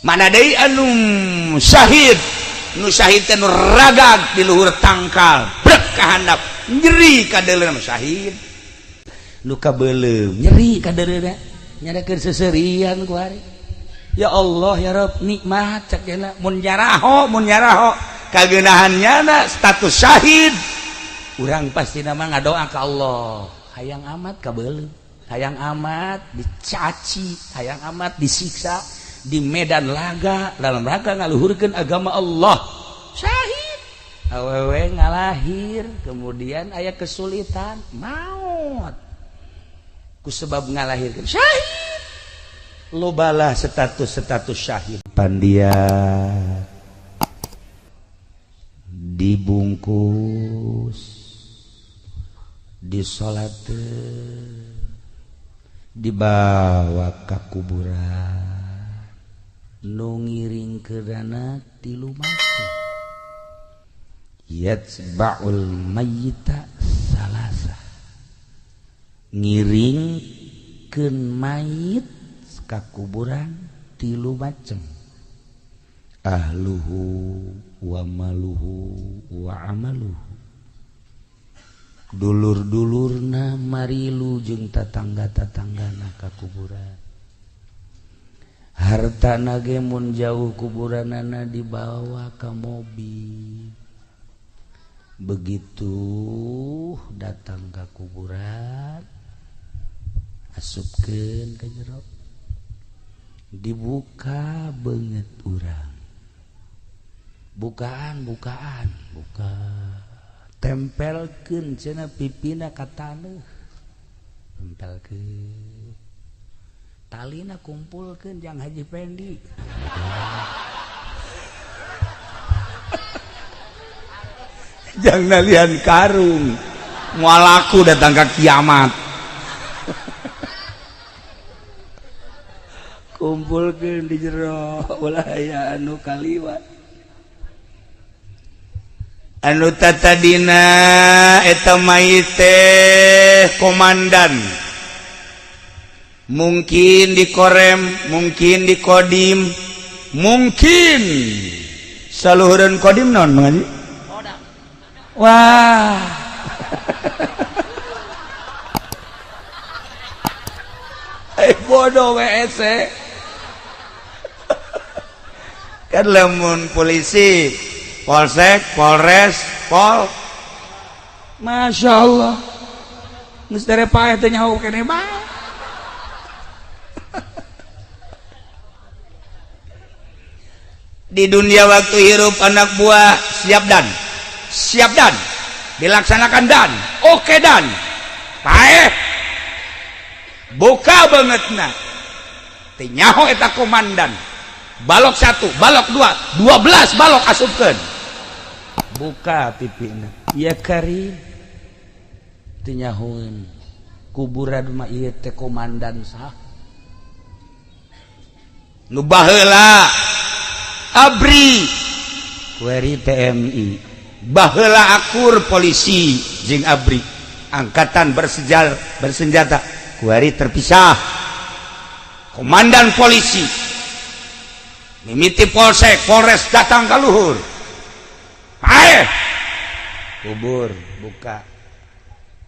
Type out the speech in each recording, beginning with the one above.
Mana deui anu syahid, nu syahid teh nu ragag di luhur tangkal brek ka handap, nyeri kadeuleuna syahid. Nu kabeuleum nyeri kadeuleuna, nyadakeun seserian ku hari. Ya Allah ya Rabb, nikmat cak cenah mun nyaraho, mun nyaraho kageunahan nyana status syahid. Urang pasti nama ngadoa ka Allah, hayang amat kabeuleum, hayang amat dicaci, hayang amat disiksa di medan laga dalam rangka ngaluhurkeun agama Allah. Syahid awewe ngalahir, kemudian aya kesulitan maut ku sebab ngalahirkeun syahid. Lobalah status-status syahid. Pandia dibungkus, disolatkeun, dibawa ke kuburan, nu ngiring kedana tilu macam. Yatba'ul mayyita salasa, ngiringkeun mayit ka kuburan tilu macam: ahluhu wa maluhu wa amaluhu. Dulur-dulurna marilu jeung tatangga-tatanggana ka kuburan. Harta nage mun jauh kuburanana dibawa ka mobil. Begitu datang ke kuburan, asupkeun ka jero, dibuka beungeut urang, bukaan bukaan buka, tempelkeun cenah pipina ka taneuh, tempelkeun talina, kumpulkeun jang Haji Pendi. Jang nalian karung moal laku datang ka kiamat. Kumpulkeun di jero ulah aya anu kaliwat. Anu tatadina eta mayit teh komandan, mungkin di Korem, mungkin di Kodim, mungkin saluhureun Kodim naon mengaji? Wah. Bodoh WSC. Kan lamun polisi, polsek, polres, pol, Masya Allah, geus dere paeh teh nyaho keneh bae. Di dunia waktu hirup anak buah siap dan, siap dan, dilaksanakan dan, oke dan, paeh, buka bangetna, teu nyaho eta komandan. Balok 1, balok 2, 12 balok asupkeun. Buka pipina. Ya karim. Teu nyahoeun. Kuburan mah ieu teh komandan sah. Nu baheula ABRI, kueri TNI. Baheula akur polisi jeung ABRI, angkatan bersenjata, kueri terpisah. Komandan polisi mimiti polsek, polres datang ke luhur. Ae. Kubur buka.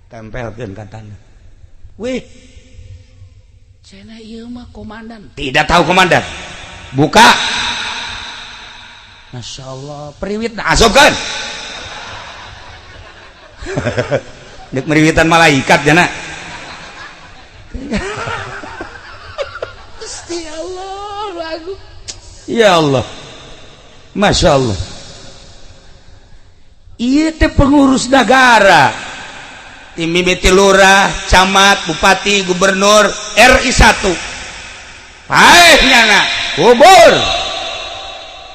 Tempelkeun ka tanah. Wih. Cenah ieu mah komandan. Tidak tahu komandan. Buka. Masya Allah, periwit asupkeun. Dek meriwitan malaikat jana. Gusti Allah, lagu. Ya Allah, Masya Allah. Ieu teh pengurus negara, tim mimiti lurah, camat, bupati, gubernur, RI 1. Paeh nyana, kubur.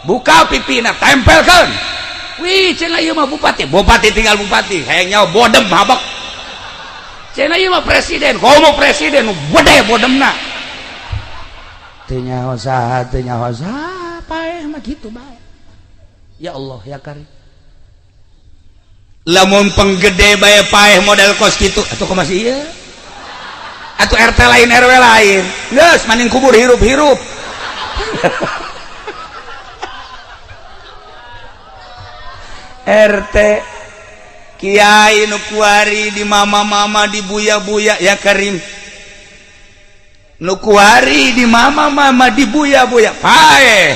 Buka pipina, tempelkeun. Wih, cenah ieu mah bupati, bupati tinggal bupati, hayang nyawa bodem habak. Cenah ieu mah presiden, komo presiden, gede bodemna. Teu nyaho saha, teu nyaho saha, paeh mah kitu bae. Ya Allah ya Karim. Lamun penggede bae paeh model kos kitu, atuh kumaha ieu? Atuh RT lain RW lain. Geus maning kubur hirup-hirup. RT Kiai nu kuari di mama-mama di buya-buya ya Karim nu kuari di mama-mama di buya-buya paeh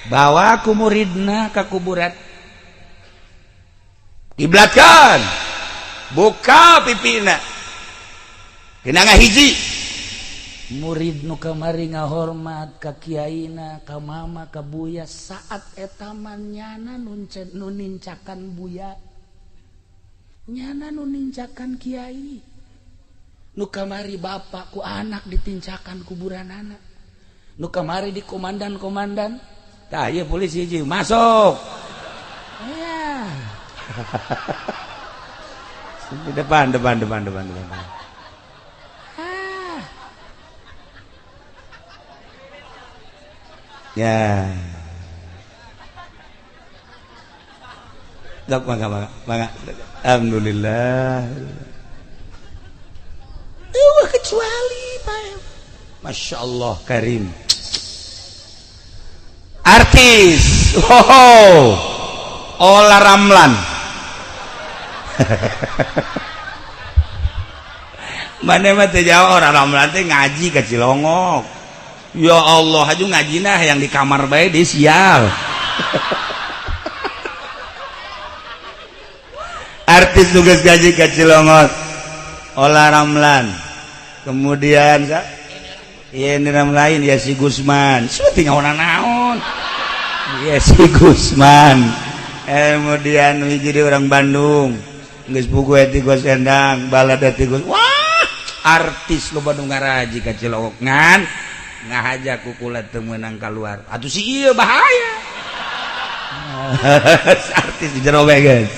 bawa ku muridna ka kuburan kiblatkan buka pipina kena hiji murid nu kamari ngahormat ka kiaina ka mama ka buya saat eta mah nyana nu nincakan buya nyana nu nincakan kiai nu kamari bapak ku anak ditincakan kuburan anak nu kamari di komandan-komandan tah ieu polisi hiji masuk ya di depan depan depan depan depan. Ah. Ya. Dok, mangga mangga mangga. Alhamdulillah. Eueuh kecuali Pak. Masya Allah Karim. Artis. Oh. Ola Ramlan. Mana mah teu jauh orang Ramlan teh ngaji ka Cilongok. Ya Allah, haju ngajina yang di kamar bae di sial. Artis tugas gaji ka Cilongok. Ola Ramlan. Kemudian ya ini lain ya si Gusman. Seperti naon-naon. Ya si Gusman. Kemudian jadi orang Bandung. Geus pugu eti Gus Endang, balada ti Gus. Wah, artis loba nu ngaraji ka Cilongok ngan ngahaja ku kula teu meunang kaluar. Atuh si ieu bahaya. Artis di jero bae guys.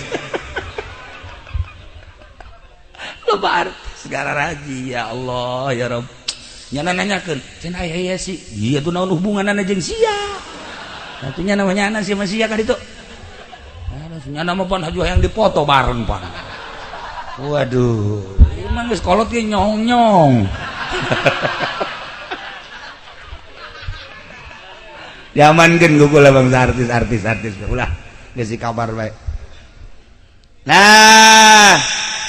Loba artis ngaraji ya Allah ya Rabb. Nyana nanyakeun, cenah aya sih. Ieu tuh naon hubunganna jeung sia? Atuh nya namanya anak sia mah sia ka ditu. Nyana mah pan haju yang dipoto bareng pan. Waduh, emang geus kolot ge nyong-nyong. Diamankeun ku kula bangsa artis-artis artis ulah geus kabar bae. Nah,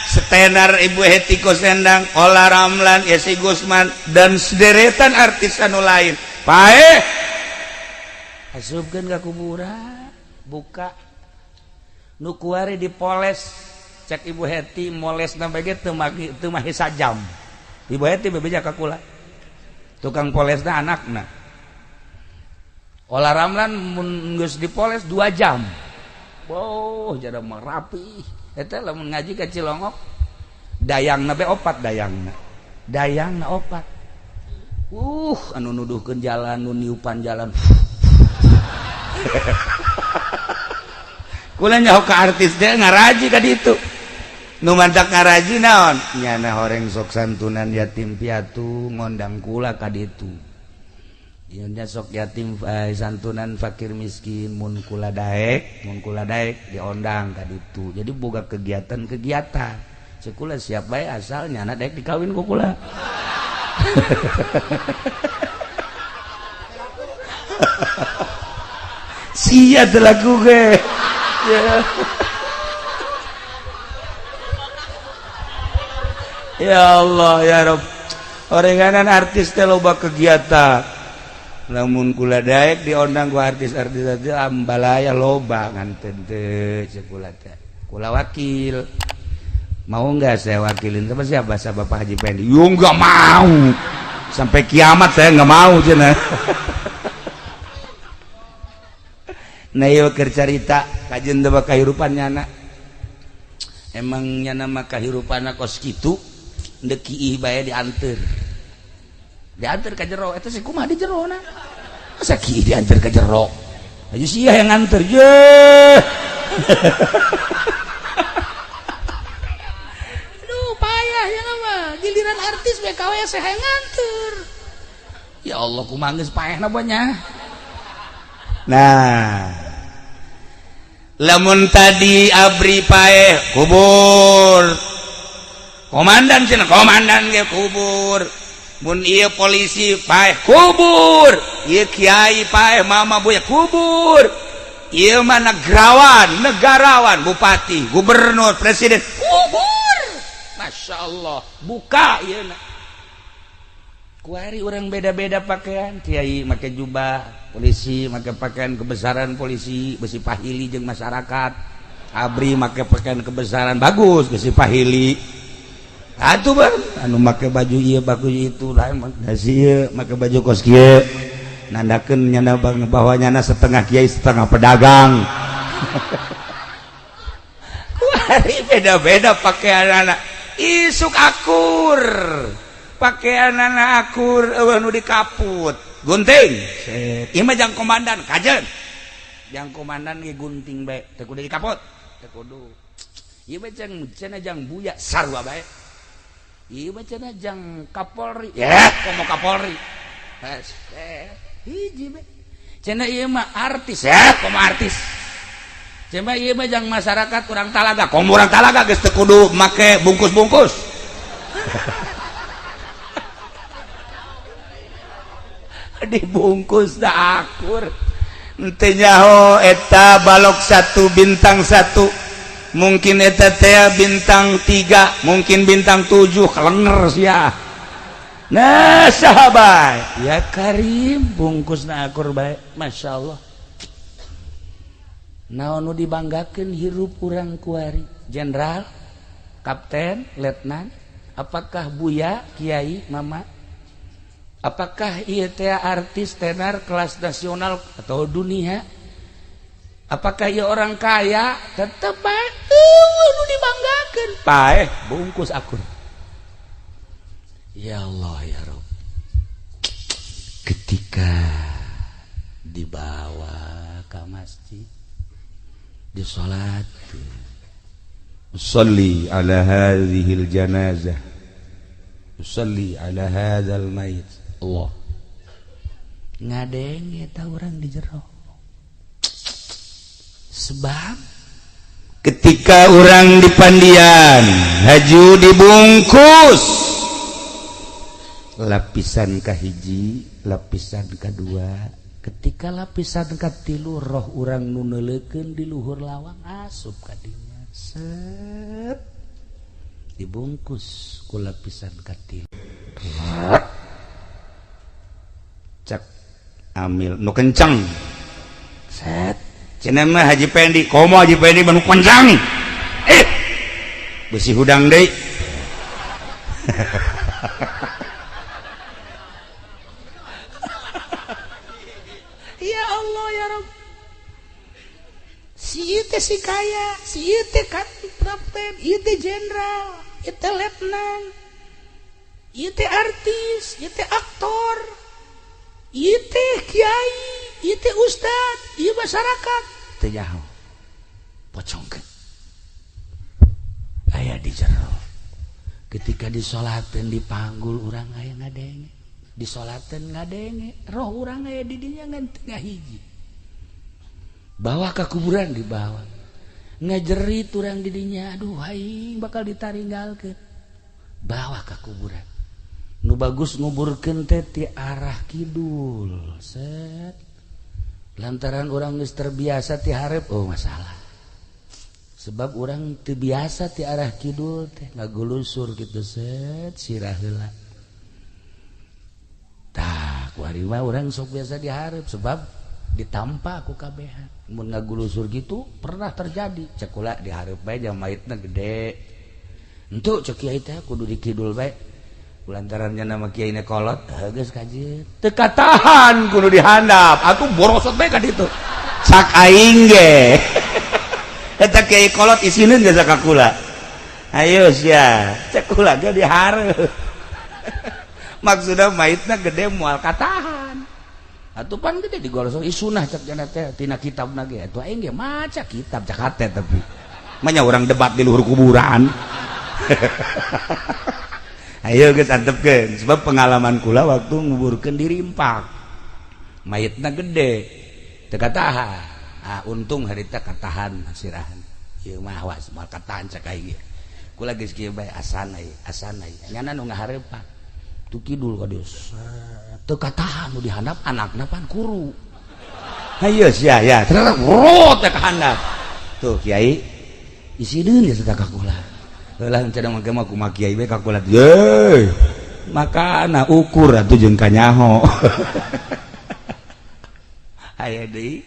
setenar Ibu Hetty Koes Endang, Ola Ramlan, Yesi Gusman dan sederetan artis anu lain. Paeh. Asupkeun ka kuburan, buka nu kuari dipoles cek Ibu Heti moles sampai ge teu mahi sajam. Ibu Heti bebeja ka kula tukang polesna anakna. Ola Ramlan mun geus dipoles 2 jam. Wow, jadi mah rapi. Eta lamun ngaji ka Cilongok dayangna be opat dayangna. Dayangna opat. Anu nuduhkeun jalan, nu niupan jalan. Kula nyaho ka artis teh ngaraji ka ditu. Nu mantak ngaraji naon? Nyana horeng sok santunan yatim piatu ngondang kula ka ditu. Ieu nya sok yatim santunan fakir miskin mun kula daek diondang ka ditu. Jadi boga kegiatan-kegiatan. Cek kula siap bae asal nyana daek dikawin ku kula. Sia teu laku ge. Ya Allah ya Rabb. Orenganan artis teh loba kegiatan. Lamun kula daek diondang ku artis-artis teh ambalaya loba nganten teh cek kula teh. Kula wakil. Mau enggak saya wakilin sama siapa? Sama Bapak Haji Pendi. Yo enggak mau. Sampai kiamat saya enggak mau cenah. Nah ieu keur carita kajeun teh kahirupan nyana. Emang nyana mah kahirupanna kos kitu deuk kiih bae dianteur. Dianteur ka jero eta sih kumaha di jerona? Masa kiih dianteur ka jero? Aju sia yang nganteur. Ye. Aduh payah ya mah giliran artis BKW saya nganteur. Ya Allah kumaha geus paehna nya. Nah, lamun tadi abri paeh kubur, komandan cenah komandan ge kubur, mun ieu polisi paeh kubur, ieu kiai paeh mama buya kubur. Ieu mah negarawan, negarawan, bupati, gubernur, presiden, kubur. Masya Allah, buka ieu na. Kuari orang beda-beda pakaian, kiai make jubah, polisi make pakaian kebesaran polisi, besi pahili jeung masyarakat. Abri make pakaian kebesaran bagus, besi pahili. Atuh bang, anu make baju ieu bagus itu lain dasi ieu make baju kos kieu. Nandakeun nyana bang bahwa nyana setengah kiai setengah pedagang. Kuari beda-beda pakaian anak. Isuk akur. Pakaian anak akur eueuh nu dikaput. Gunting. Set. Ieu mah jang komandan kajen. Jang komandan ge gunting bae, teu kudu dikaput. Teu kudu. Ieu mah jang cenah jang buya sarua bae. Ieu mah cenah jang Kapolri. Ya, komo Kapolri. Hiji bae. Cenah ieu mah artis ya, komo artis. Cenah ieu mah jang masyarakat urang Talaga, komo urang Talaga geus teu kudu make bungkus-bungkus. Dibungkus da akur. Henteu nyaho eta balok 1 bintang 1. Mungkin eta teh bintang 3, mungkin bintang 7 kelenger sia. Nah sahabat ya Karim bungkusna akur bae, Masya Allah. Naon nu dibanggakeun hirup urang kuari, jenderal, kapten, letnan, apakah buya, kiai, mama, apakah ieu teh artis tenar kelas nasional atau dunia, apakah ieu orang kaya, tetep bae eueuh nu dibanggakeun paeh bungkus akur. Ya Allah ya Rob. Ketika dibawa ke masjid, disolat, usalli ala hadhil janazah, usalli ala hadzal mayit. Allah ngadenge ta urang di jero. Sebab ketika orang di pandian haju dibungkus lapisan kahiji, lapisan kedua, ketika lapisan katilu roh urang nu neuleukeun di luhur lawang asup ka dinya, set dibungkus ku lapisan katilu. Cak amil nu kenceng, set cenah mah Haji Pendi, komo Haji Pendi mah nu kenceng, besi hudang deui. Ya Allah ya Rob, si ieu teh si kaya, si ieu teh kapten, ieu teh jenderal, ieu teh letnan, ieu teh artis, ieu teh aktor, ieu teh kiai, ieu teh ustad, ieu masyarakat. Teu nyaho. Pocongkeun. Aya di jero. Ketika disolateun dipanggul urang aya ngadenge. Disolateun ngadenge, roh urang aya di dinya ngan teu ngahiji. Bawa ke kuburan dibawa. Ngajerit urang di dinya, aduh aing bakal ditaringgalkeun. Bawa ke kuburan. Nu bagus nguburkeun teh ti arah kidul. Set. Lantaran urang geus terbiasa ti hareup, oh masalah. Sebab urang teu biasa ti arah kidul teh ngagulusur kitu set sirah heula. Tah, kuari mah urang sok biasa di hareup sebab ditampa ku kabehan. Mun ngagulusur gitu pernah terjadi. Cek kula di hareup bae jam maitna gede. Entuk cek kiai teh kudu di kidul bae. Lantarannya nama kiai ne kolot, geus kajeun. Teu katahan kudu dihandap. Atuh borosot bae ka ditu. Sak aing ge. Eta kiai kolot isineun geus ka kula. Ayo sia, cek kula ge dihareup. Maksudna maitna gede moal katahan. Atuh pan gede digolosok isunah cek jana teh tina kitabna ge. Atuh aing ge maca kitab cek hate tapi. Manya urang debat di luhur kuburan. Ayo geus antepkeun sebab pengalaman kula waktu nguburkeun di Rimpak. Mayitna gede teu katahan. Ah untung harita katahan sirahan. Ieu mah awas moal katahan cek aing ge. Kula geus kieu bae asan ai, asan ai. Nyana nu ngahareupan. Tu kidul ka dieu. Teu katahan nu dihandap anakna pan kuru. Hayo sia ya, terus ka handap. Tuh kiai isineun ya ka kula. Heula henteu mah mah kumaha kiai we ka kula. Ye. Makana ukur atuh jeung kanyaho. Aya deui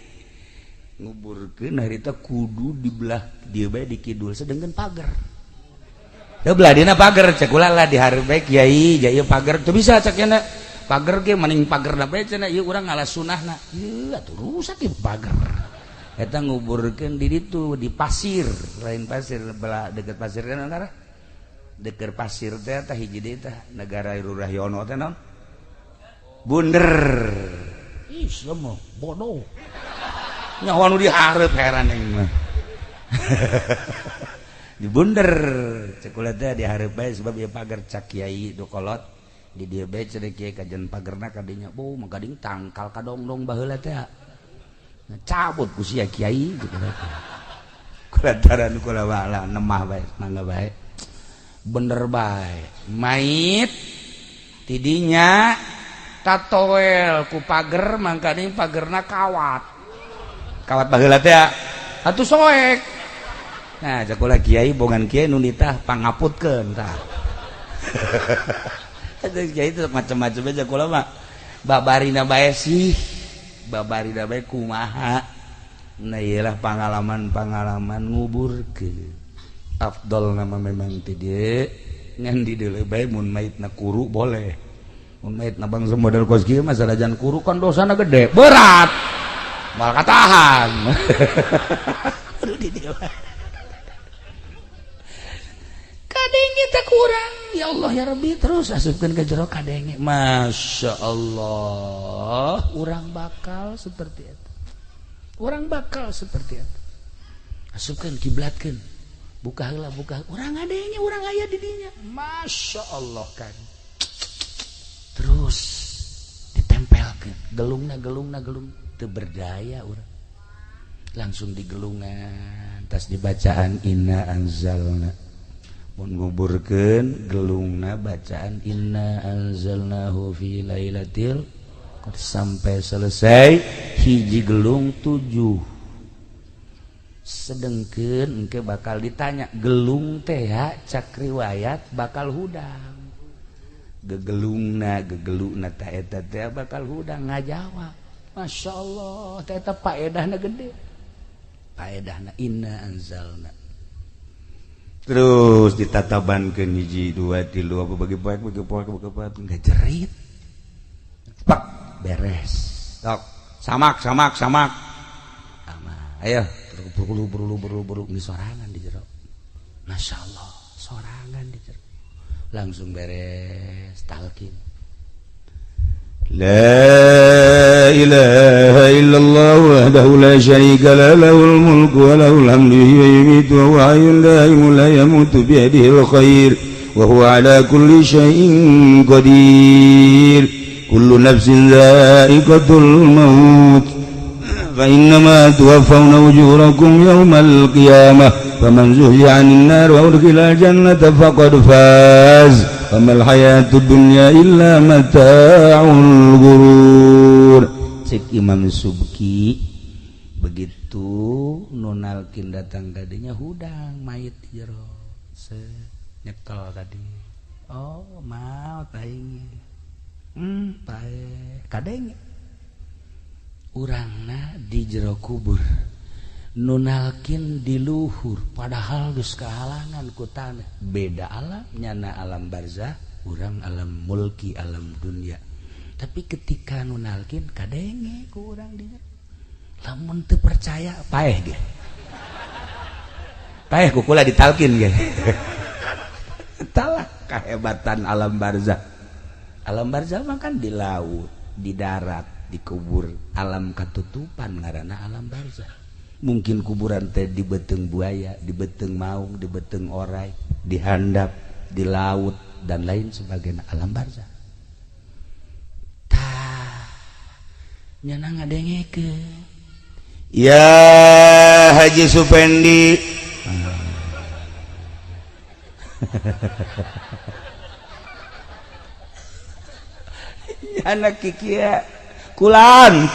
nguburkeun harita kudu di belah dieu bae di kidul sedengkeun pagar. Teu belah dina pagar cek kula lah di hareup bae kiai ja ieu pagar teu bisa cek nya. Pagar ge maning pagerna bae cenah ieu urang ngalah sunahna. Ieu atuh rusak ieu pagar. Eta nguburkeun di ditu di pasir, lain pasir belah deket pasir kan antara. Deket pasir teh tah hiji deui tah negara Rurahyono teh naon? Bunder. Ih, sia mah bodoh. Nyawa nu dihareup heran aing mah. Di bunder cek kula teh dihareup bae sebab ieu pagar cak kiai du kolot. Di dieu bae cenah kieu kajen pagerna kadinya bu magading tangkal kadongdong baheula teh cabut ku sia kiai gitu kulantaran kula wala nemah bae mangga bae bener bae mait tidinya tatoel ku pager mangkaning pagerna kawat kawat baheula teh atuh soek. Nah cek kula kiai bongan kiai nu ditah pangaputkeun tah. Kiai itu macam-macam aja kula mah babarina bae sih babarina bae kumaha. Nah iyalah pengalaman-pengalaman nguburkeun afdol nama memang ti dieu ngan di deuleu bae mun maitna kuru boleh mun maitna bangsa model kos kieu mah sanajan kuru kan dosana gede berat moal katahan. Aduh di dieu kadenge teh kurang ya Allah ya Rabbi terus asupkeun ke jero kadenge. Masya Allah urang bakal seperti itu, urang bakal seperti itu. Asupkeun kiblatkeun buka heula buka urang ngadenge urang aya di dinya. Masya Allah kan terus ditempelkeun gelungna gelungna gelung teu berdaya urang langsung digelungan tas dibacaan inna anzalna mun nguburkeun gelungna bacaan inna anzalnahu fi lailatil qadr sampai selesai hiji gelung 7. Sedengkeun engke bakal ditanya gelung teh cak riwayat bakal hudang gegelungna gegeluna ta eta teh bakal hudang ngajawab. Masya Allah teh eta paedahna gede paedahna inna anzalna. Terus ditatabankeun hiji dua tilu apa bagi poek bagi poek bagi poek enggak jerit pak beres tok samak samak samak sama ayo berulu berulu berulu berulu ini sorangan di jero. Masya Allah sorangan di jero langsung beres talqin. La ilaha illallah wahdahu la syarika lah lahul mulku wa lahul hamdu yuhyi wa huwa hayyun la yamutu biyadihil khair wa huwa ala kulli syai'in qadir kullu nafsin dha'iqatul maut fa innama tuwaffawna ujurakum yawmal qiyamah faman zuhziha 'anil nar wa udkhilal jannata faqad faz famal hayatud dunya illa mata'ul ghurur. Cek Imam Subki begitu nunalkin datang kadinya hudang mayit di jero se nyekel tadi oh maot aing pae kadenge urangna di jero kubur nunalkin di luhur padahal geus kahalangan ku tanah beda alam nyana alam barzah urang alam mulki alam dunia. Tapi ketika nunalkin kadenge ku urang di lamun teu percaya paeh ge paeh ku kula ditalkin ge. Talah kahebatan alam barzah. Alam barzah mah kan di laut di darat di kubur alam katutupan ngaranna alam barzah. Mungkin kuburan teh di beteng buaya, di beteng maung, di beteng orai, di handap, di laut dan lain sebagainya alam barzah. Tah nyana ngadengekeun. Ya Haji Supendi. Nyana kikia kulan.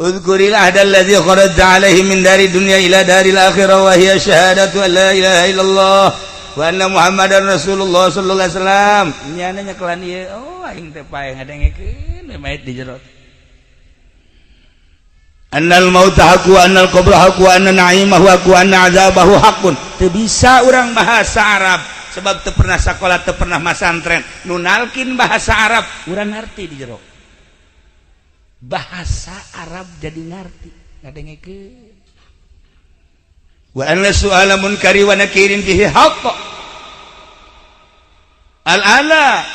Udhkuril ahda alladzi kharajta alaihi min dari dunya ila daril akhirah wa hiya syahadatu an la ilaha illallah wa anna Muhammadan Rasulullah sallallahu alaihi wasallam. Nyana nyekelan ieu, oh aing teh pae ngadengekeun we mayit di jero. Annal mauta haqqu, annal qabra haqqu, anna na'imahu haqqu, anna azabahu haqqun. Teu bisa urang bahasa Arab sebab teu pernah sakola, teu pernah masantren. Nu nalkin bahasa Arab, urang ngarti di jero. Bahasa Arab jadi ngarti ngadengekeun. Wa anna su'ala munkari wa nakirin fihi haqq. Al-ana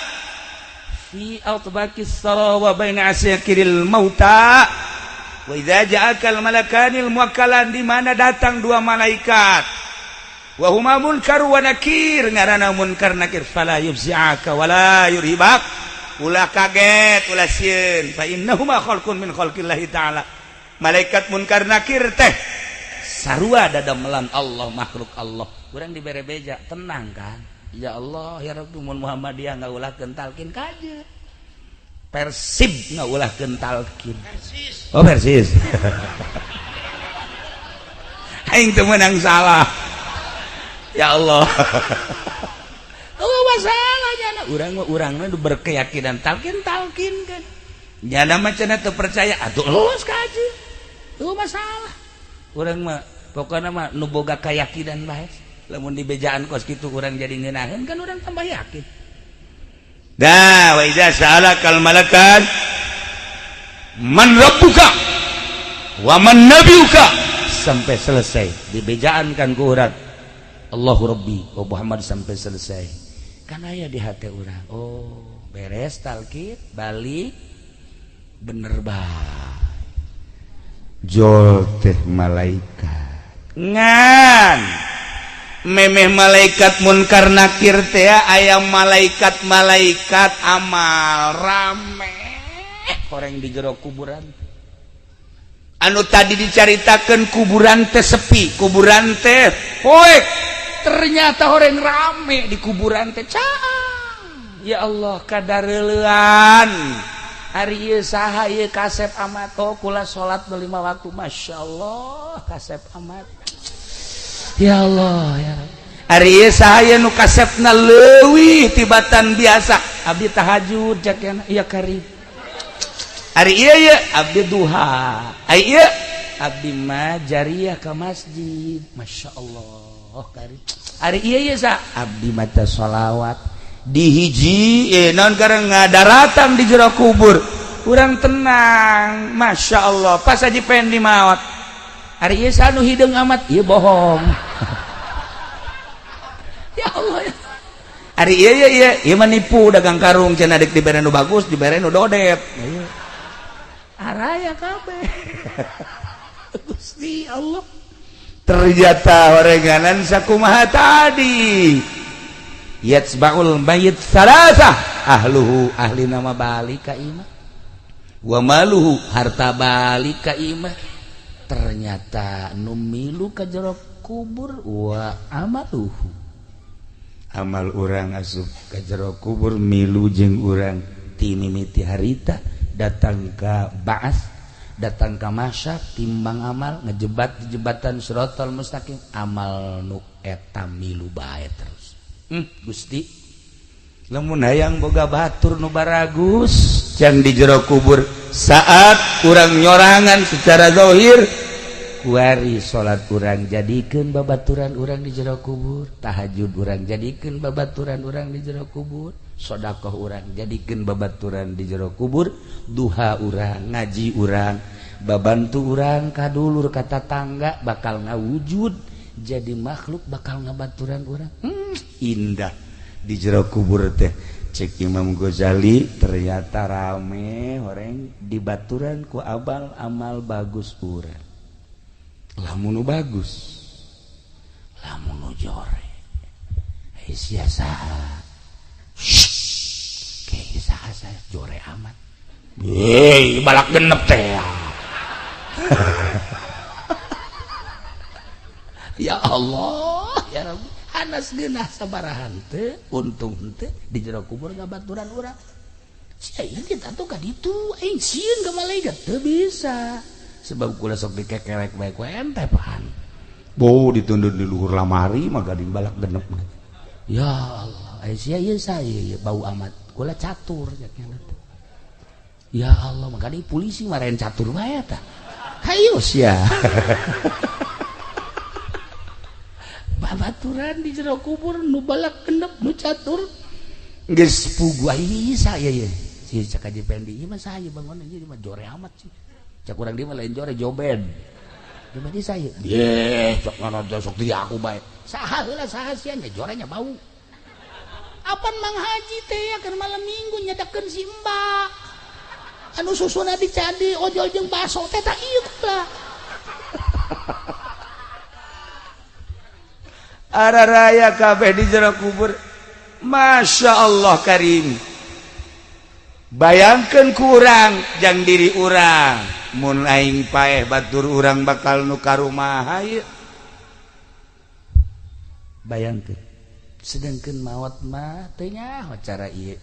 fi atbaqis sara wa baina asakiril mauta wa idza ja'akal malakanil muwakkalan, di mana datang dua malaikat wa huma munkar wa nakir, ngaranna munkar nakir, fala yufzi'aka wala yurhibak, ulah kaget ulah sieun, fa innahuma khalqun min khalqillahi ta'ala. Malaikat munkar nakir teh sarua dadamelan Allah, makhluk Allah. Urang dibere beja tenang kan, ya Allah ya Rabbi, mun Muhammadiyah ngaulahkeun talkin kaje Persib ngaulahkeun talkin. Persis. Oh Persis. Aing teu meunang salah, ya Allah. Oh masalah nyana urang mah, urang mah berkeyakinan talkin talkin kan, nyana mah cenah teu percaya atuh los kaje tuh masalah. Urang mah pokokna mah nu boga keyakinan bae, lamun dibejaan kos kitu urang jadi ngeunaheun kan, urang tambah yakin. Dah wa idza sa'alakal malakan man rabbuka wa man nabiyuka sampai selesai dibejaan kan ku urang Allahu Rabbi wa Muhammad sampai selesai kan aya di hati urang. Oh beres talkin balik bener bae jol teh malaikat ngan memeh malaikat munkar nakir teh aya malaikat-malaikat amal rame horeng di jero kuburan. Anu tadi dicaritakan kuburan teh sepi, kuburan teh poek, ternyata horeng rame di kuburan teh caang. Ya Allah, kadareulean ari ieu saha ieu kasep amat. Oh kula salat lima waktu, Masya Allah kasep amat, ya Allah ya. Ari ieu saha nu kasepna leuwih tibatan biasa? Abdi tahajud cak ya kari. Ari ieu ye abdi duha. Ari ieu abdi mah jariah ka masjid, Masya Allah kari. Ari ieu ye sa abdi maca sholawat di hiji naon karena ngadaratan di jero kubur urang tenang, Masya Allah. Pas aja pengen dimaot, ari ieu nu hideung amat? Ieu bohong, ya Allah ya. Ari ieu ieu ieu ieu mah nipu dagang karung cenah, dek dibere nu bagus dibere nu dodep. Araya kabeh. Gusti Allah, ternyata orenganan sakumaha tadi, yatsba'ul mayit salasah, ahluhu, ahli nama balik ka imah, wa maluhu, harta balik ka imah, ternyata nu milu ka jero kubur wa amaluhu, amal urang asup ka jero kubur milu jeung urang ti mimiti harita datang ka ba'ats, datang ka mahsyar, timbang amal ngejebat di jembatan siratal mustaqim, amal nu eta milu bae terus. Gusti, lamun hayang boga batur nu baragus jang di jero kubur saat kurang nyorangan secara zahir, kuari salat urang jadikeun babaturan urang di jero kubur, tahajud urang jadikeun babaturan urang di jero kubur, sedekah urang jadikeun babaturan di jero kubur, duha urang, ngaji urang, babantu urang ka dulur ka tatangga bakal ngawujud jadi makhluk bakal ngabaturan urang. Indah di jero kubur teh cek Imam Ghazali, ternyata rame orang dibaturan ku abal amal bagus urang. Lamun bagus, lamun jore sia saha? Kayak saha jore amat. Hei, balak genep teh. Ya Allah ya Rabbi, hanas geunah sabarahan teh untung teh di jero kubur ngabaturan urang. Sia ini kita tuh ka ditu aing sieun ka malaikat teu bisa. Sebab kula sok dikekerek bae ku ente pan. Bau ditundun di luhur lamari mah gading balak genep. Ya Allah, ai sia ieu saya ieu bau amat. Kula catur cek. Ya Allah, maka di polisi marahin catur bae tah. Hayu sia. Babaturan di jero kubur nu balak genep nu catur. Geus pugu ai saya ieu. Si cak Haji Pendi ieu mah saya bangun ieu mah jore amat sih. Cak urang dieu mah lain jore joben. Joben di saya. Ye, sok ngono sok di aku bae. Saha heula saha sia nya jorenya bau. Apan Mang Haji teh ya keur malam Minggu nyedekeun si Mbak. Anu susuna dicadi ojol jeung baso teh tak ieu kula. Araraya kabeh di jero kubur. Masya Allah karim. Bayangkan kurang jang diri urang. Mun aing paeh batur urang bakal nu ka rumah ieu. Bayangkeun. Sedangkeun maot mah teu nyaho cara ieu.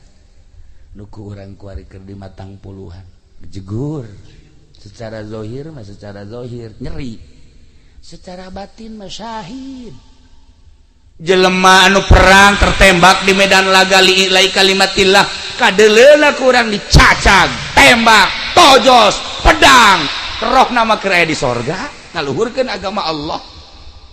Nu ku urang kuari keur di matang puluhan. Jegur. Secara zahir mah secara zahir nyeri. Secara batin mah syahid. Jelema anu perang tertembak di medan laga li'ilai kalimatillah kadeleuna kurang dicacag tembak tojos pedang roh nama keur aya di sorga ngaluhurkeun agama Allah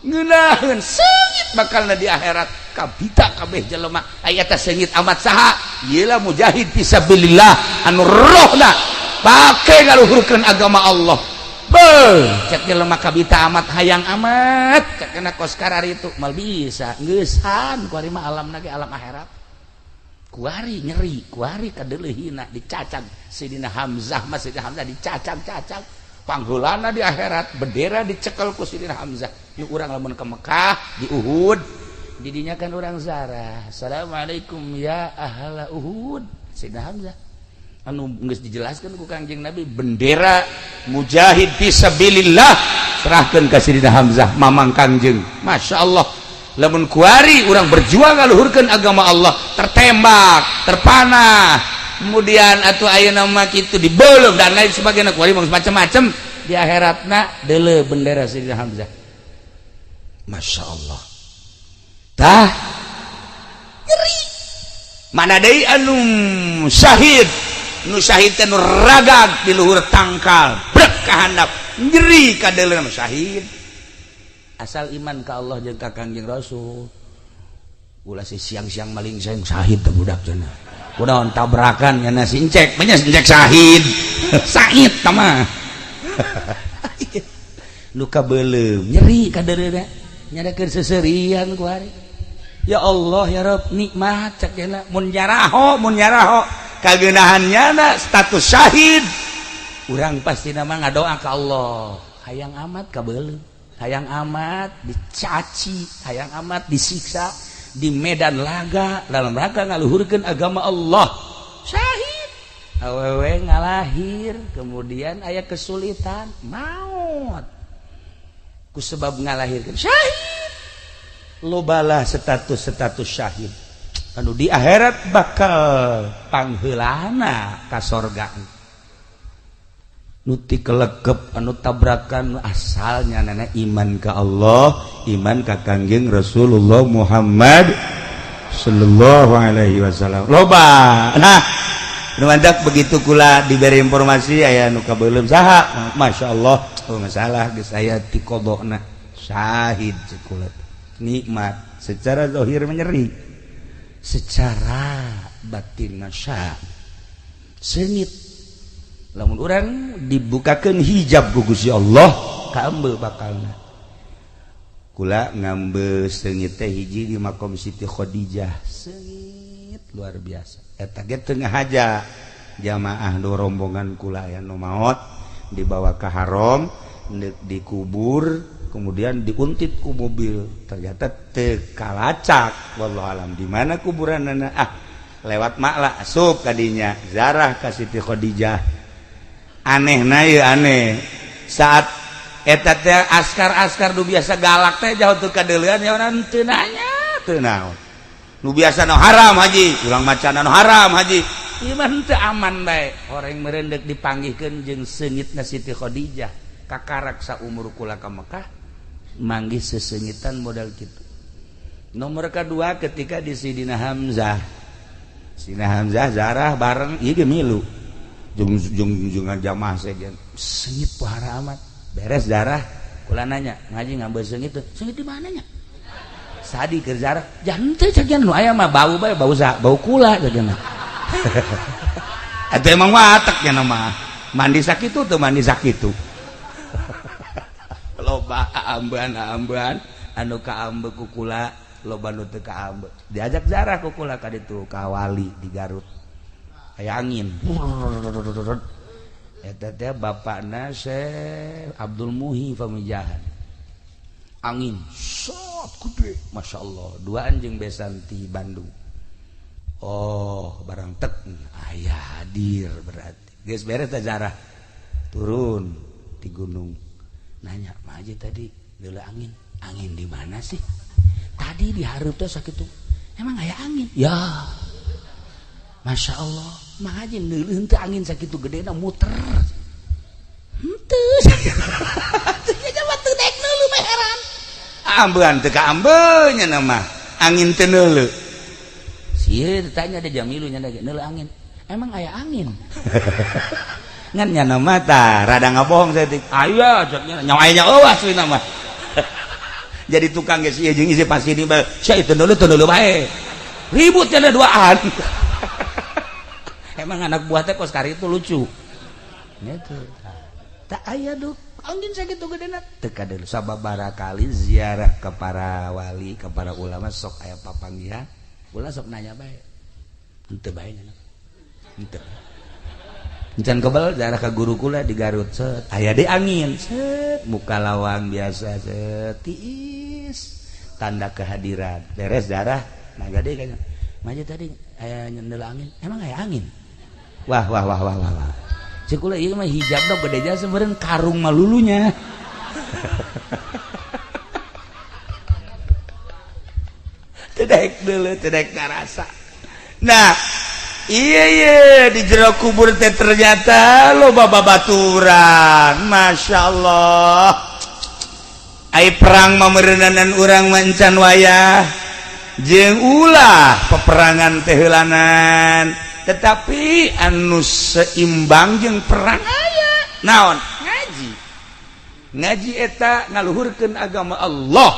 ngeunaheun seungit bakalna di akhirat kabita kabeh jelema aya teh seungit amat saha ieu lah mujahid fisabilillah anu rohna pake ngaluhurkeun agama Allah. Beuh, cek jelema kabita amat hayang amat cek kena kos karar itu mal bisa ngeusan kuari mah alamna ge alam akhirat kuari nyeri kuari kadeuleuhina dicacag Sidina Hamzah mah Sidina Hamzah dicacag-cacag pangheulana di akhirat bendera dicekel ku Sidina Hamzah nu urang lamun ke Mekah di Uhud didinya kan urang zarah assalamualaikum ya ahla Uhud Sidina Hamzah anu geus dijelaskeun ku Kangjeng Nabi bendera mujahid fisabilillah serahkeun ka Sidina Hamzah mamang Kangjeng. Masya Allah lamun kuari urang berjuang ngaluhurkeun agama Allah tertembak terpanah kemudian atuh ayeuna mah kitu dibeuleum dan lain sebagainya kuari mah macam-macam di akhiratna deuleu bendera Sidina Hamzah. Masya Allah tah nyeri mana deui anu syahid nu syahid teh nu ragag di luhur tangkal brek ka handap nyeri kadeuleuna syahid asal iman ka Allah jeung ka Kangjeng Rasul ulah si siang-siang maling sayang syahid teh budak cenah kunaon tabrakan nya si encek nya encek syahid sahid tah mah nu kabeuleum nyeri kadeuleuna nyadakeun seserian ku hari ya Allah ya Rabb nikmat cek cenah mun nyaraho kagenahannya na status syahid urang pasti nama ngadoa ka Allah hayang amat kabeuleum hayang amat dicaci hayang amat disiksa di medan laga dalam rangka ngaluhurkeun agama Allah syahid awewe ngalahir kemudian aya kesulitan maut ku sebab ngalahirkeun syahid lobalah status-status syahid anu di akhirat bakal pangheulana ka sorga nu ti kelekep anu tabrakan asalnya nenek iman ka Allah iman ka Kangjeng Rasulullah Muhammad sallallahu alaihi wasallam loba. Nah nu mantak begitu kula diberi informasi aya nu kabeuleum saha Masya Allah oh masalah geus aya ti qodona syahid cek kula nikmat secara zahir menyeri secara batin masya seungit lamun urang dibukakeun hijab ku Gusti Allah kaembe bakalna kula ngambe seungit teh hiji di makom Siti Khadijah seungit luar biasa eta ge teu ngahaja jamaah nu rombongan kula aya nu maot dibawa ke haram dikubur kemudian diuntit ku mobil ternyata teu kalacak wallahu alam di mana kuburanana ah lewat makla asup kadinya zarah ka Siti Khadijah aneh na ieu aneh saat eta teh askar-askar nu biasa galak teh jauh teu kadeulean ya urang teu nanya teu naon nu biasa nu haram haji urang macana nu haram haji ieu mah teu aman bae orang meurendek dipanggihkeun jeung seungitna Siti Khadijah. Kakarak saumur kula ka Mekah manggih sesengitan modal kitu. Nomor kedua, ketika di Sidina Hamzah, Sidina Hamzah zarah bareng ieu ge milu jeung jeung jeung jamaah sejen sengit pohara amat. Beres darah, kula nanya, "Ngaji ngambil sengit tuh sengit di mananya?" Sadi keur zarah jangan teu cagian nu aya mah bau bae, bau sa bau kula cagian. Atuh emang watak nya mah mandi sakitu tuh mandi sakitu. Loba ambean-ambean anu kaambe ku kula, loba nu teu kaambe. Diajak zarah ku kula ka ditu ka wali di Garut, aya angin eta teh bapakna Syekh Abdul Muhi Pamijahan. Angin sot gede, Masya Allah, duaan jeung besan ti Bandung. Oh, barang tek aya hadir berarti geus beres teh zarah, turun di gunung, nanya, "Mah aja tadi deuleu angin, angin di mana sih tadi?" "Di hareup teh sakitu." "Emang aya angin ya?" "Masya Allah, mah aja neuleuh teu angin sakitu gedena muter henteu." Teu mah teu daek neuleuh mah, heran. Ambean teu kaambe nya mah angin teu neuleuh. Sieun ditanya ada jamilu nya neuleuh angin, "Emang aya angin?" Ngan nya mah tah rada ngabohong saeutik, "Aya," ceknya, nyawa aya nya eueuh asli mah. Jadi tukang geus ieu jeung isi pasti ini bae sia itu neuleuh teu neuleuh bae, ribut nya duaan. Emang anak buah teh kos kari itu lucu gitu. Tak aya duh angin sakitu gedena teu kadeuleu. Sababaraha kali ziarah ke para wali, ke para ulama, sok aya papanggihan ulah sok nanya bae, henteu bae nya henteu. Encan kebel ziarah ka guru kula di Garut, set aya deui angin, set muka lawang biasa, set tiis, tanda kehadiran. Beres darah naga deui kayaknya, "Maju tadi aya nyendel angin, emang aya angin?" Wah wah wah wah wah wah. Cek kula ieu mah hijab dong gede jasa meureun karung malulunya. Teu daek deuleu, teu daek ngarasa. Nah, iya iya di jero kubur teh ternyata loba babaturan. Masya Allah. Ai perang mah meureunanan urang mah encan wayah jeung ulah peperangan teh heulanan, tetapi anu seimbang jeung perang aya naon? Ngaji. Ngaji eta ngaluhurkeun agama Allah,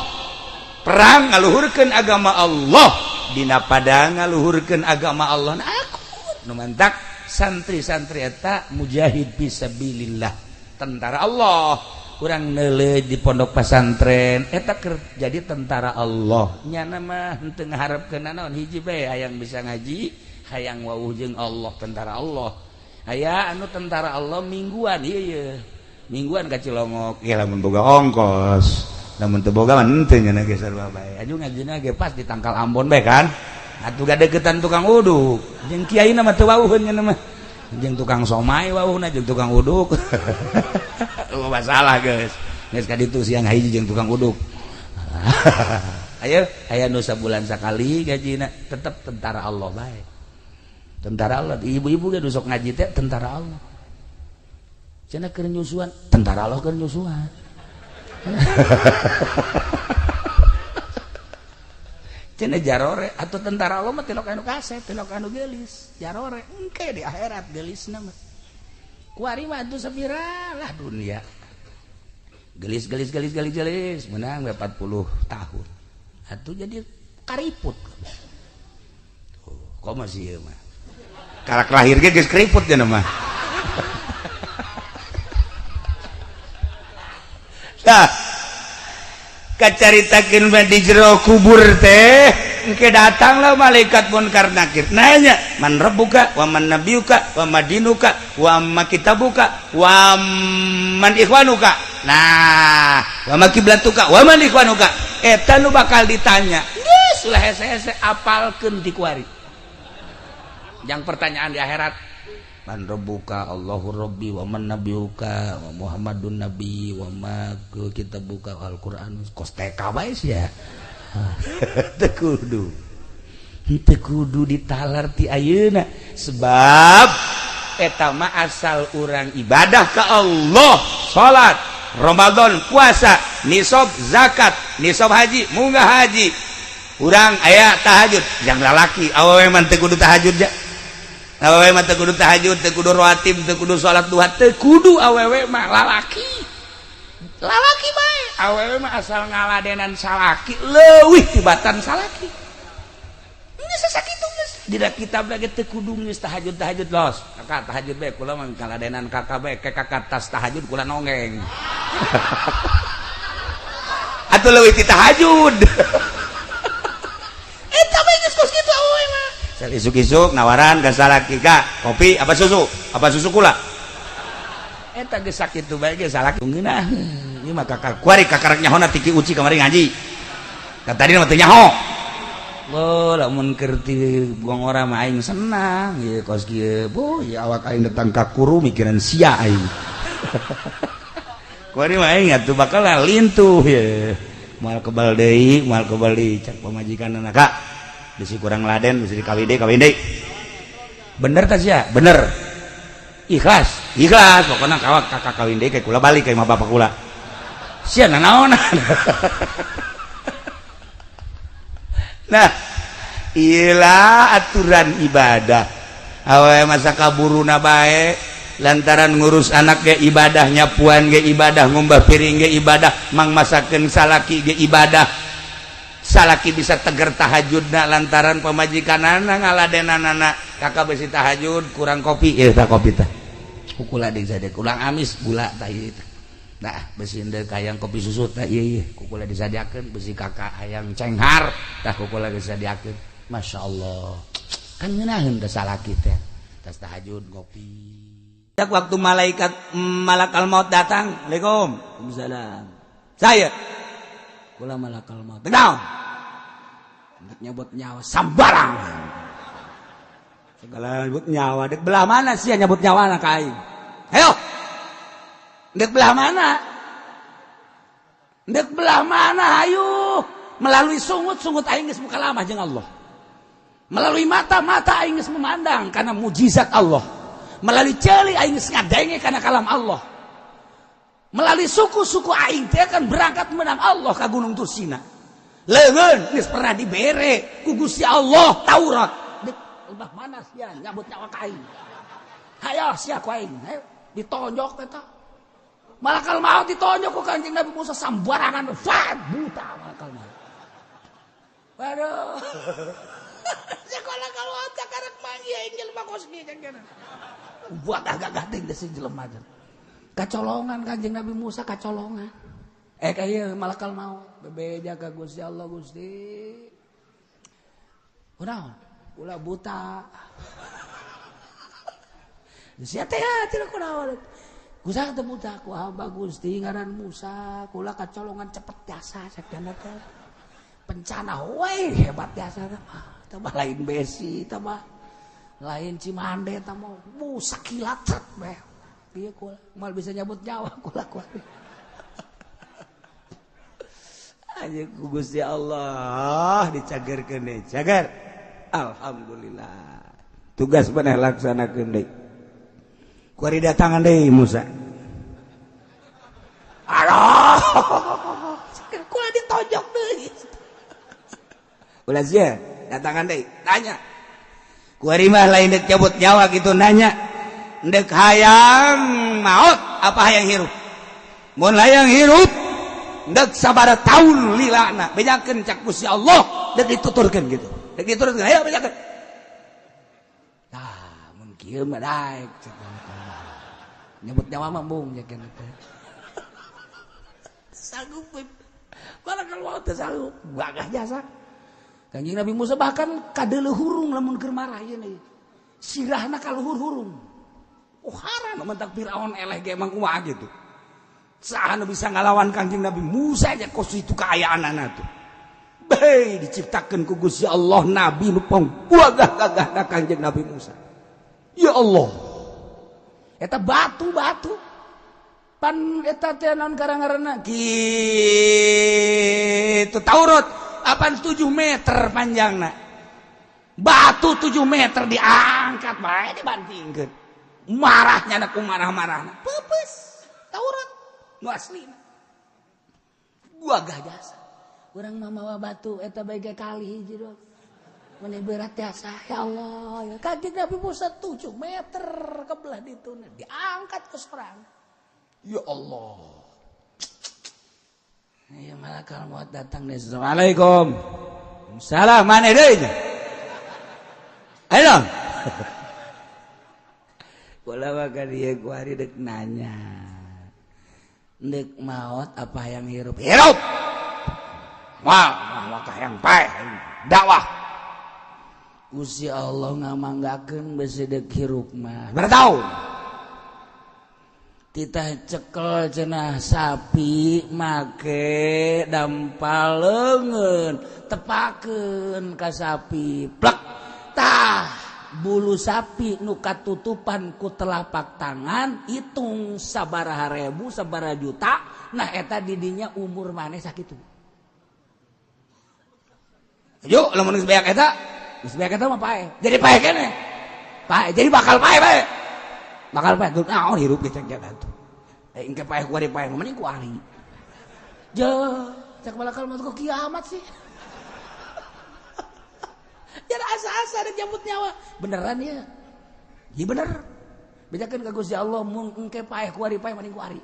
perang ngaluhurkeun agama Allah, dina padang ngaluhurkeun agama Allah. Nah, aku nu mantak santri-santri eta mujahid fisabilillah, tentara Allah. Kurang neuleuh di pondok pesantren eta keur jadi tentara Allah. Nyana mah henteu ngaharepkeun naon, hiji bae, hayang bisa ngaji, hayang wawuh jeung Allah, tentara Allah. Aya anu tentara Allah mingguan, ieu ye mingguan ka Cilongok ya, lamun boga ongkos, lamun teu boga mah henteu nya ge sarua bae. Aju ngajina ge pas di tangkal Ambon bae kan atuh, gadeukeutan tukang uduk jeung kiai mah teu wawuheun nya mah, jeung tukang somai wawuhna jeung tukang uduk. Oh, masalah guys, geus ka ditu siang hiji jeung tukang uduk. Ayo aya nu sabulan sakali gajina tetep tentara Allah bae. Tentara Allah, ibu-ibu ge sok ngaji teh tentara Allah. Cenah keur nyusuan, tentara Allah keur nyusuan. Cenah jarore atau tentara Allah mah tilok anu kasep, tilok anu geulis. Jarore engke di akhirat geulisna mah. Kuari mah atuh sapira lah dunia. Gelis gelis gelis gelis gelis menang 40 tahun. Atuh jadi kariput. Tuh, kok masih ieu mah. Karak lahir ge geus keriput nya mah. Nah, kacaritakeun mah di jero kubur teh engke datanglah malaikat munkar nakir nanya, "Man rabbuka wa man nabiyuka wa madinuka wa ma kitabuka wa man ikhwanuka." Nah, "Wa ma kiblatuka wa man ikhwanuka." Eta nu bakal ditanya geus ulah hese-hese, apalkeun ti kuari yang pertanyaan di akhirat. Man rabbuka, Allahu rabbi, wa man nabiyuka, wa Muhammadun nabi, wa ma kitabuka, Al-Qur'an. Kos TK bae sia. Teu kudu. Teu kudu ditalar ti ayeuna sebab eta mah asal urang ibadah ka Allah, salat, Ramadan puasa, nisab zakat, nisab haji, munggah haji. Urang aya tahajud, yang lalaki awewe mah teu kudu tahajud ja. Awewe mah teu kudu tahajud, teu kudu rawatib, teu kudu salat duha, teu kudu awewe mah lalaki. Lalaki bae, awewe mah asal ngaladenan salaki leuwih tibatan salaki. Geus sakitu geus. Dina kitab lagi teu kudu geus tahajud tahajud los. Kakak tahajud bae kula mah ngaladenan kakak bae, ke kakak tas tahajud kula nongeng. Atuh leuwih ti tahajud. Eta bae geus kos kitu awewe mah. Isuk-isuk nawaran ka salaki, "Kak, kopi apa susu? Apa susu kula?" Eta geus sakitu bae ge salaki ngeunah. Ieu mah kakak kuari kakarek nyahona tiki uci kamari ngaji. Ka tadi mah teu nyaho. Lo lamun keur ti buang ora mah aing senang ieu kos kieu. Boh, ieu awak aing datang ka kuru mikiran sia aing. Kuari mah aing atuh bakal lintuh ye. Moal kebal deui, moal kebal deui cak pamajikanna, "Kak, bisi kurang laden, bisi kawin deui, kawin deui." Bener tah sia? Bener. Ikhlas, ikhlas pokokna kawak kakak kawin deui kayak kula balik ka imah bapak kula. Sia nanaonan. Nah, ilah aturan ibadah. Awewe masa kaburuna bae lantaran ngurus anak ge ibadah, nyapuan ge ibadah, ngumbah piring ge ibadah, mang masakeun salaki ge ibadah. Salaki bisa teger tahajudna lantaran pamajikanana ngaladenanana. Kakak besi tahajud kurang kopi, ieu tah kopi tah. Kukula deui sade kurang amis gula tah ieu tah. Nah, besi deuk hayang kopi susu tah ieu ieu kukula disadiakeun, besi kakak hayang cenghar tah kukula disadiakeun. Masya Allah. Kan ngeunaheun teh salaki teh. Tas tahajud ngopi. Waktu malaikat malakal maut datang, "Assalamualaikum." "Waalaikumsalam." "Saya kula malakal maut." "Naon?" "Untuk nyabut nyawa sambarang." Segala nyabut nyawa, dek belah mana sih nyabut nyawa anak aing? Ayo. Dek belah mana? Dek belah mana? Ayo. Melalui sungut-sungut aing geus muka lama jeung Allah. Melalui mata-mata aing geus memandang karena mujizat Allah. Melalui ceuli aing geus ngadenge karena kalam Allah. Melalui suku-suku aing teh akan berangkat menang Allah ke Gunung Tursina. Leungeun geus pernah dibere ku Gusti Allah Taurat. Dek belah mana sia nyabut nyawa ka aing? Hayo sia ku aing. Hayo ditonjok eta. Malakal maut ditonjok ku Kanjeng Nabi Musa sambarangan, fat buta malakal maut. Waduh. Sekolah kalau otak karek manggih aing jelema kos kieu kan. Buat agak gating deh si jelema teh. Kacolongan Kanjeng Nabi Musa kacolongan. Kayak malakal maut bebeja ka Gusti Allah, "Gusti. Kunaon? Ulah buta." Sia teh tidak kunaon. Gusti teu buta ku hamba Gusti ngaran Musa, kula kacolongan cepet jasa cek teh. Pencana we hebat jasa teh. Tambah lain besi, tambah lain Cimande, tambah bu sakilat cet bae. Ieu kula moal bisa nyabut nyawa kula kula. Aja ku Gusti Allah dicagerkeun deui. Cager. Alhamdulillah. Tugas maneh laksanakeun deui. Kuari datangan deui Musa. Aduh. Kula ditonjok deui. Ulah sia datangan deui, nanya. Kuari mah lain dek cabut nyawa gitu nanya. Dek hayang maut apa hayang hirup? Mun hayang hirup dek sabara tahun lilana bejakeun cak Gusti Allah dek dituturkeun gitu. Dek dituturkeun ayo bejakeun. Tah mun kieu mah daek cek nyebut nyawa mah embung cek teh. Sanggup malakal maut teh sanggup gagah jasa. Kanjeng Nabi Musa bahkan kadeuleuh hurung lamun keur marah ieu nih. Sirahna ka luhur hurung. Oh haram mentak Firaun eleh ge emang kumaha gitu. Saha nu bisa ngalawan Kanjeng Nabi Musa aja kos itu kaayaanana tuh. Bae diciptakeun ku Gusti Allah nabi nu pangbuagah-gagahna Kanjeng Nabi Musa. Ya Allah. Eta batu-batu. Pan eta teh naon karang-ngaranna? Kitu Taurat apan 7 meter panjangna. Batu 7 meter diangkat bae dibantingkeun. Marahnya ku marah-marahna. Peupeus Taurat. Nu aslina. Gagah jasa. Urang mah mawa batu eta bae ge kali hiji doang. Meni berat jasa ya Allah. Ya Kanjeng Nabi Musa 7 meter ke belah dituna diangkat ke sorang. Ya Allah. Ya malakal maut datang deh. Assalamualaikum. Salam mana deui? Ayo. Kula mah ka dieu ku ari deuk nanya. Deuk maot apa yang hirup? Hirup. Wah, mah yang paeh dakwah. Gusti Allah ngamanggakeun besi deuk hirup mah. Bertahun. Titah cekel cenah sapi make dampal leungeun, tepakeun ka sapi. Plek. Tah, bulu sapi nu katutupan ku telapak tangan hitung sabaraha ribu sabaraha juta, nah eta didinya umur maneh sakitu. Yuk, lamun geus beak eta, geus beak eta mah paeh. Jadi paeh keneh. Paeh, jadi bakal paeh bae. Bakal paeh naon hirup ge cek atuh. Engke paeh ku ari paeh mending ku ari. Je, cek malakal maut kok kiamat sih. Jadi asa-asa ada jambut nyawa. Beneran ya? Iya bener. Bejakeun ka Gusti Allah mun engke paeh ku ari paeh mending ku ari.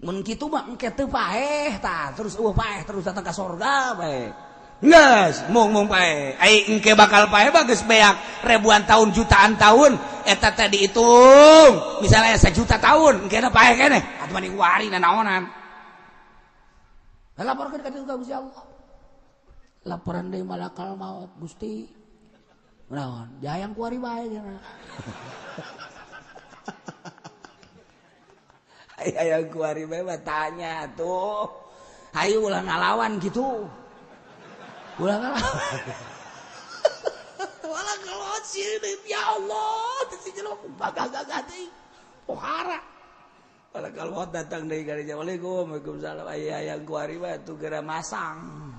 Mun kitu mah engke teu paeh tah, terus eueuh paeh terus datang ka sorga bae. Geus, mung paeh. Ai engke bakal paeh mah geus beak ribuan tahun jutaan tahun eta teh dihitung. Misalnya 1 juta tahun engke paeh keneh. Atuh mending ku ari nanaonan. Laporkeun ka Gusti Allah. Laporan deui malakal maut Gusti. Naon? Jayang ku ari bae cenah. Hayang ku ari bae mah tanya atuh. Hayu ulah ngalawan kitu. Ulah ngalawan. Ulah ngalawan sieun ya Allah, teu si jelema gagah-gagah teuing. Pohara. Malakal maut datang deui ka dinya. Waalaikumsalam. Waalaikumsalam. Hayang ku ari bae atuh geura masang.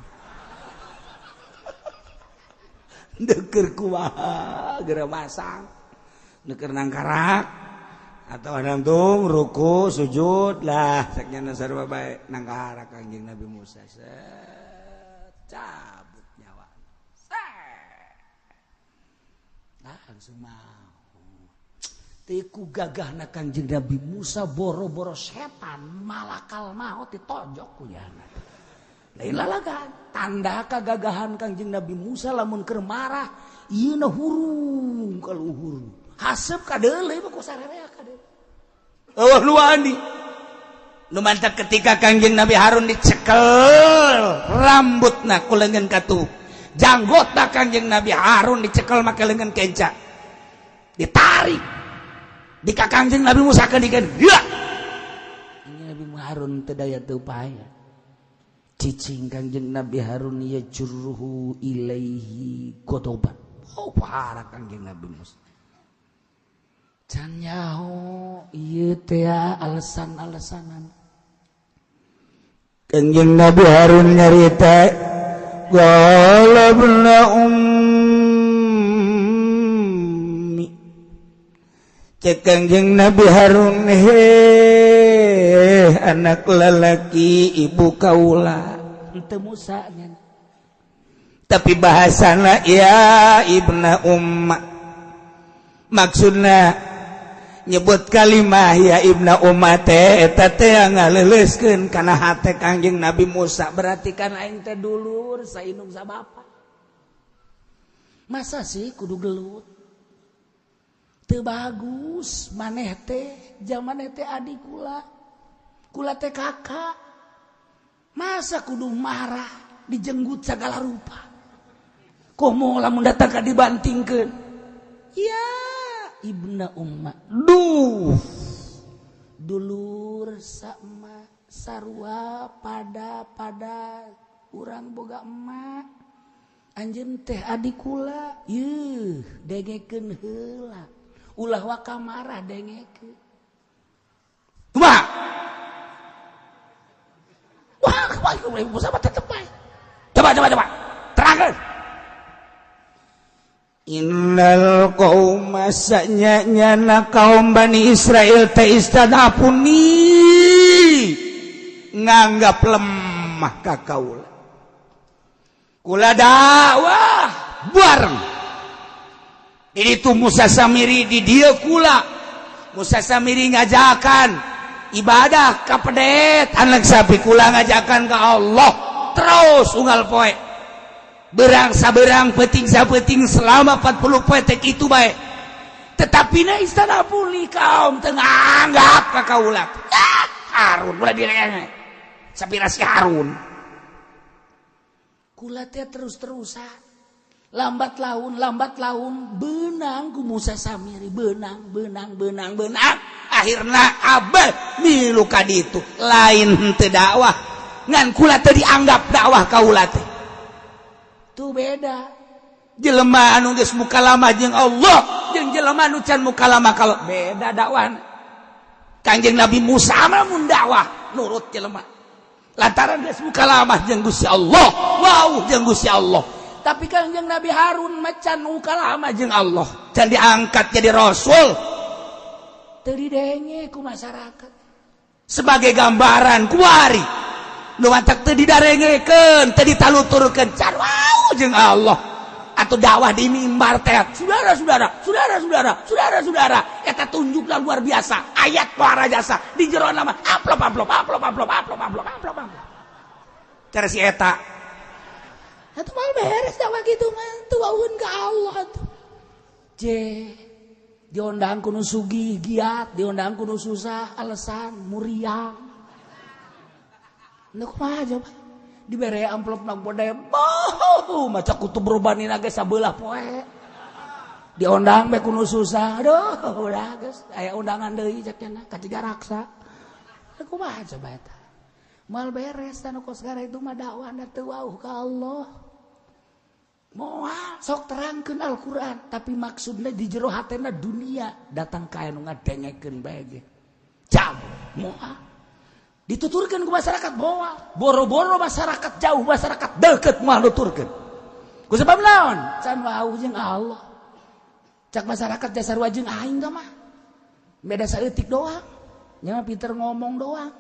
Deker kumaha geura masang deker nangkarak atau nangtung ruku sujud lah saknya sarua bae nangkarak Kangjeng Nabi Musa set cabut nyawa set langsung mau teu gagahna Kangjeng Nabi Musa boro-boro setan malakal maut ditonjok ku jana. Lain lalagan tanda kagagahan Kangjeng Nabi Musa lamun keur marah ieu na hurung ka luhur haseup ka deuleu mah ku sarerea ka deuleu eueuh nu wani nu mantak ketika Kangjeng Nabi Harun dicekel rambutna ku leungeun katuh janggotna Kangjeng Nabi Harun dicekel make leungeun kenca ditarik di ka Kangjeng Nabi Musa keun dikeun ya Nabi Harun teu daya teu upaya. Cicing Kangjeng Nabi Harun ya jurruhu ilaihi godoban. Oh parah Kangjeng Nabi Musa. Can nyaho ieu teh alasan-alasanan. Kangjeng Nabi Harun nyarita qala ibna ummi. Cek Kangjeng Nabi Harun heh anak lelaki ibu kaula henteu Musa nya. Tapi bahasana ya ibna umma maksudna nyebut kalimah ya ibna umma teh eta teh ngaleuleuskeun kana hate Kangjeng Nabi Musa berarti kan aing teh dulur saindung sa bapa. Masa sih kudu gelut? Teu bagus maneh teh jaman teh adik kula. Kula teh kakak. Masa kudu marah dijenggut segala rupa. Komo lamun datang ka dibantingkeun. Ya ibna umma. Duh. Dulur sama sarua pada urang boga emak. Anjeun teh adik kula. Yeuh, dengekeun heula. Ulah waka marah dengekeun. Kumaha? Wah, kumaha Musa mah tetep bae. Coba. Terangkeun. Innal qauma sanyana kaum Bani Israil teh istadafuni Nganggap lemah ka kaula. Kula dakwah bareng. Itu Musa Samiri di dia kula. Musa Samiri ngajakan ibadah ka pedet anak sapi, kula ngajakan ke Allah terus unggal poe. Berang saberang, peting sapeting, selama 40 poe tek itu baik. Tetapi na istana pulih kaum teu nganggap ka kaula. Ah, Harun ulah direnge. Sapira si Harun. Kula teh terus-terusan. Lambat laun benang ku Musa Samiri, benang benang benang benang, akhirna abah milu ka ditu. Lain teu dakwah, ngan kula teu dianggap dakwah kaula teh. Tuh beda jelema anu geus mukalamah jeung Allah jeung jelema anu can mukalamah, kalau beda dakwah. Kanjeng Nabi Musa mah mun dakwah nurut jelema lantaran geus mukalamah jeung Gusti Allah, wow, jeung Gusti Allah. Tapi Kanjeng Nabi Harun macan mukalamah jeung Allah, can diangkat jadi rasul, teu didenge ku masyarakat. Sebagai gambaran, kuari nu matak teu didarengekeun, teu ditaluturkeun, can wawuh jeung Allah. Atau dakwah di mimbar teh, "Saudara-saudara, saudara-saudara, saudara-saudara," eta tunjuklah luar biasa ayat para jasa di jero nama amplop, amplop, amplop, amplop, amplop, amplop, amplop, amplop, cara si eta. Atuh mal beres dakwah gitu mah, teu wawuhun ka Allah atuh. Je diondang ku nu sugih giat, diondang ku nu susah alasan muriang. Nu kumaha coba? Dibere amplop nak bodaya, boh, maca kutub robani ge sabelah poe. Diondang be ku nu susah, aduh, udah geus aya undangan deui cek cenah ka Cigaraksa. Kumaha coba eta? Mal beres tanu kos itu mah dakwah teu wawuh ka Allah. Moal sok terangkeun Al-Qur'an, tapi maksudnya di jero hatena dunia, datang ka anu ngadengekeun bae ge. Jam moal dituturkeun ku masyarakat, moal boro-boro masyarakat jauh, masyarakat deket moal nuturkeun. Ku sebab naon? Can wawuh jeung Allah. Cak masyarakat dasar jeung aing mah. Beda saeutik doang. Nya pinter ngomong doang.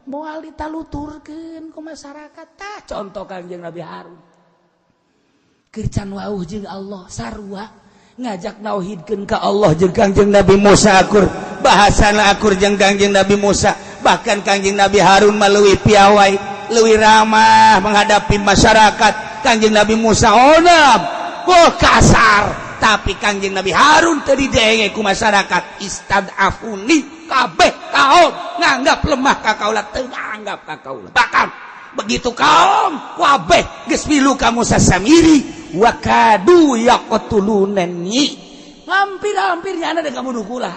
Moal ditaluturkeun ku masyarakat. Tah, contoh Kangjeng Nabi Harun. Keur can wawuh jeung Allah, sarua ngajak nauhidkeun ka Allah jeung Kangjeng Nabi Musa akur, bahasana akur jeung Kangjeng Nabi Musa. Bahkan Kangjeng Nabi Harun mah leuwih piawai, leuwih ramah menghadapi masyarakat. Kangjeng Nabi Musa onam, oh, kasar, tapi Kangjeng Nabi Harun teu didenge ku masyarakat. Istadafuni, kabeh kaum nganggap lemah ka kaula, teu nganggap ka kaula. Bahkan begitu kaum kabeh geus milu ka Musa Samiri, wa kadu yaqtulunani, hampir-hampir nyana dengan bunuh kula,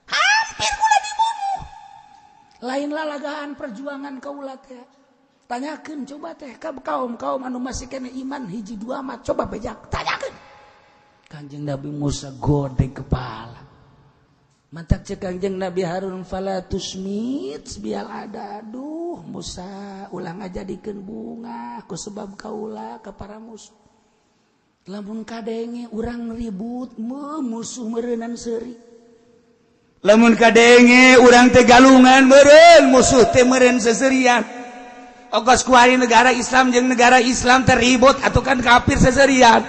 hampir kula dibunuh. Lain lalagaan perjuangan kaula teh. Tanyakeun coba teh ka kaum-kaum anu masih kena iman hiji dua mah, coba bejak tanyakeun. Kanjeng Nabi Musa godeg kepala. Mantak cek Kanjeng Nabi Harun, fala tusmit bial ada, aduh Musa, ulah ngajadikeun bunga ku sebab kaula ka para musuh. Lamun kadenge urang ribut, musuh meureunan seuri. Lamun kadenge urang teh galungan meureun, musuh teh meureun seserian. Ogos kuari negara Islam jeung negara Islam teh ribut atuh kan, kafir seserian.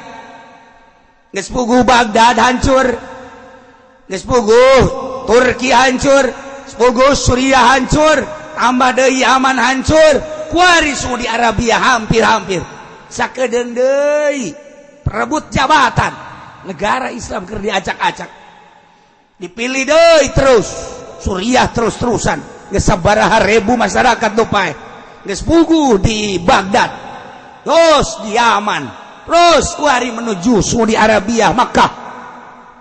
Geus puguh Baghdad hancur, geus puguh Turki hancur, puguh Suriah hancur, tambah deui Yaman hancur, kuari Saudi Arabia hampir-hampir. Sakedeung deui perebut jabatan negara Islam keur diacak-acak, dipilih deui terus Suriah terus-terusan, geus sabaraha ribu masyarakat nu paeh. Geus puguh di Baghdad, terus di Yaman, terus kuari menuju Saudi Arabia, Makkah,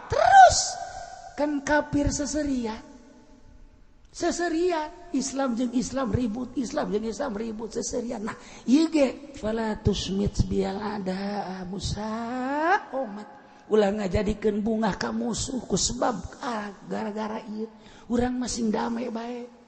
terus kan kafir seserian seserian, Islam jeung Islam ribut, Islam jeung Islam ribut seserian. Nah, ieu ge fala tusmit bial ada Musa omat, ulah ngajadikeun bungah ka musuh ku sebab ah, gara-gara ieu urang masing damai bae.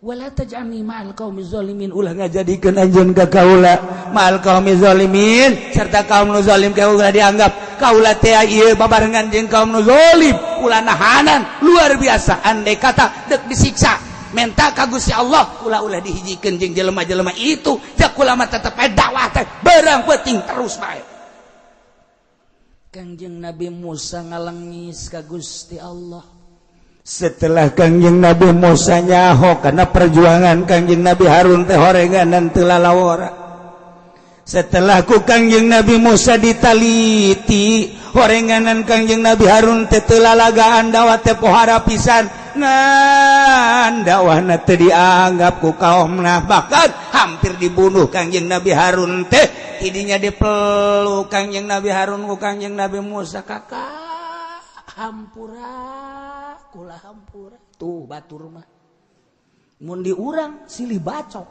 Wala taj'alni ma'al qaumi zalimin, ulah ngajadikeun anjeun ka kaula ma'al qaumi zalimin, serta kaum nu zalim. Kaula dianggap kaula teh ieu babarengan jeung kaum nu zalim, ulah nahanan luar biasa. Andai kata dek disiksa Menta ka Gusti Allah, kula ulah dihijikeun jeung jelema-jelema itu. Ja kula mah tetep bae dakwah teh beurang peuting terus bae. Kangjeng Nabi Musa ngalengis ka Gusti Allah. Setelah Kangjeng Nabi Musa nyaho karena perjuangan Kangjeng Nabi Harun teh horenganan teu lalawora. Setelah ku Kangjeng Nabi Musa ditaliti, horenganan Kangjeng Nabi Harun teh teu lalagaan, dakwah teh pohara pisan, ngan dakwahna teu dianggap ku kaumna, bahkan hampir dibunuh Kangjeng Nabi Harun teh. Tidinya dipeluk Kangjeng Nabi Harun ku Kangjeng Nabi Musa, "Kakak, hampura kula, hampura." Tuh, batur mah mun di urang silih bacok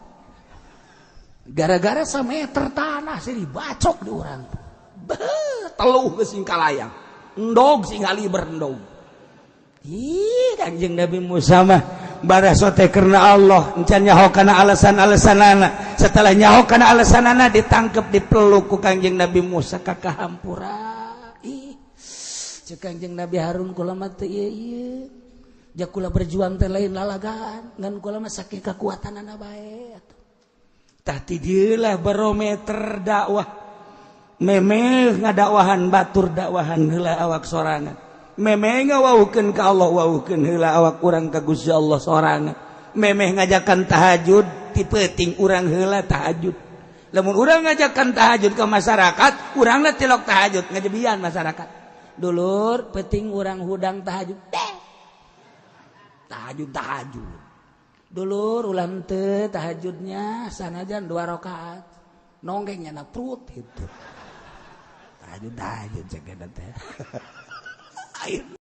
gara-gara sameter tanah, silih bacok di urang. Beuh, teluh geus sing kalayang, endog sing kaliber endog. Ih, Kangjeng Nabi Musa mah baraso teh karena Allah, encan nyaho kana alasan-alasanana. Setelah nyaho kana alasanana, ditangkep, dipeluk ku Kangjeng Nabi Musa, "Kakak, hampura." Ih, cek Kangjeng Nabi Harun, "Kula mah teu ieu ieu ja, kula berjuang teh lain lalagaan, ngan kula mah saking kekuatanana bae atuh." Tah, ti dieulah barometer dakwah. Memeh ngadakwahan batur, dakwahan heula awak sorangan. Memeh ngawaukeun ka Allah, waukeun heula awak urang ka Gusti Allah sorangan. Memeh ngajakan tahajud, ti peuting urang heula tahajud. Lamun urang ngajakan tahajud ke masyarakat, urangna tilok tahajud, ngajebian masyarakat. "Dulur, penting urang hudang tahajud deh." "Tahajud, tahajud." "Dulur, ulah teu tahajudnya, sanajan dua rakaat." Nonggengnya na perut itu. "Tahajud, tahajud," cek teh.